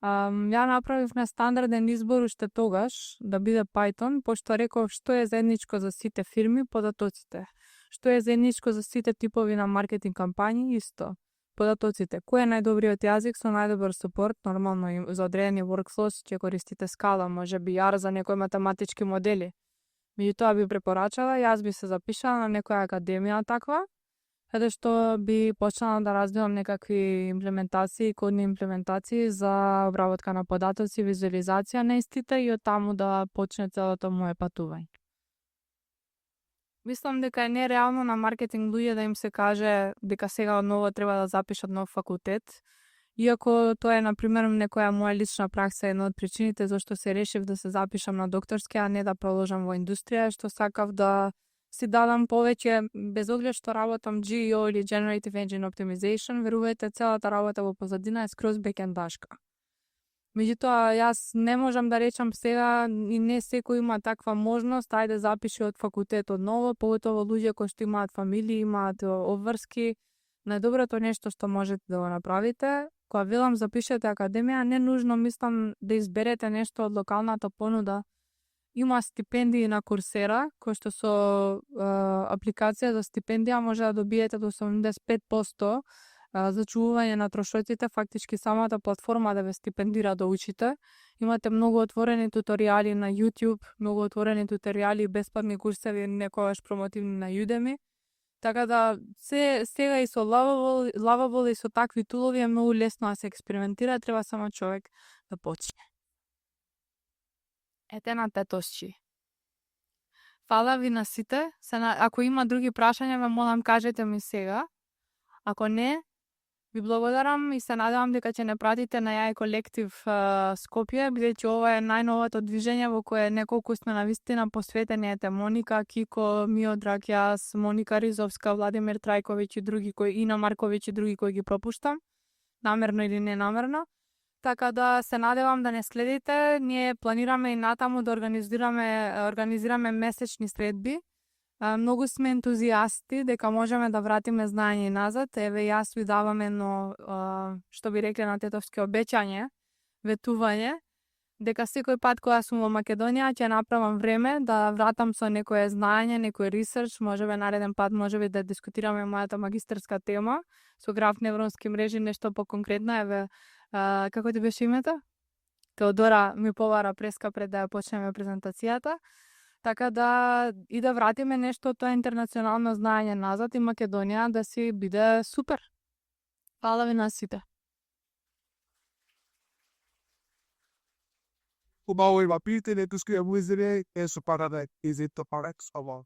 Ја направив на стандарден избор уште тогаш да биде Python, пошто реков што е заедничко за сите фирми, податоците. Што е заедничко за сите типови на маркетинг кампањи, исто. Податоците. Кој е најдобриот јазик со најдобар супорт? Нормално и за одредени workflows ќе користите Scala, може би R за некои математички модели. Меѓутоа би препорачала, јас би се запишала на некоја академија таква, каде што би почнала да развивам некакви имплементации, кодни имплементации за обработка на податоци, визуализација на истите и од таму да почне целото моје патување. Мислам дека е нереално на маркетинг луѓе да им се каже дека сега одново треба да запишат нов факултет. Иако тоа е, например, некоја моја лична пракса, една од причините зашто се решив да се запишам на докторски, а не да продолжам во индустрија, што сакав да си дадам повеќе, без оглед што работам GEO или Generative Engine Optimization, верувајте, целата работа во позадина е скроз бекендашка. Меѓутоа, јас не можам да речам сега и не секој има таква можност, ајде запиши од факултет одново, поготово луѓе кои што имаат фамилии, имаат обврски. Најдоброто нешто што можете да го направите, кога велам запишете академија, не нужно мислам да изберете нешто од локалната понуда. Има стипендии на Coursera, кои што со апликација за стипендија може да добиете до 75% зачувување на трошоците, фактички самата платформа да ве стипендира да учите. Имате многу отворени туторијали на YouTube, многу отворени туторијали и бесплатни курсеви, некогаш промотивни на Udemy. Така да сега и со Lovable и со такви тулови е многу лесно да се експериментира, треба само човек да почне. Ете на тетошчи. Фала ви на сите. Ако има други прашања, ве молам кажете ми сега. Ако не, ви благодарам и се надевам дека ќе не пратите на Јај колектив Скопје, бидејќи ова е најновото движење во кое неколку сме навистина посветени, ете Моника, Кико, Миодраг, јас, Моника Ризовска, Владимир Трајковиќ и други Ина Марковиќ и други кои ги пропуштам, намерно или ненамерно. Така да се надевам да не следите. Ние планираме и натаму да организираме месечни средби. Многу сме ентузијасти дека можеме да вратиме знаење назад. Еве јас ви давам едно, што би рекле на тетовски, обеќање, ветување, дека секој пат кога сум во Македонија ќе направам време да вратам со некое знаење, некој ресерч, можеби нареден пат можеби да дискутираме мојата магистерска тема со граф невронски мрежи, нешто поконкретно. Еве, како ти беше името? Теодора ми повара преска пред да ја почнеме презентацијата. Така да и да вратиме нешто тоа интернационално знаење назад и Македонија да си биде супер. Фала ви на сите. Убаво има питање, тука ја музере, е со парадек, изето парек, само.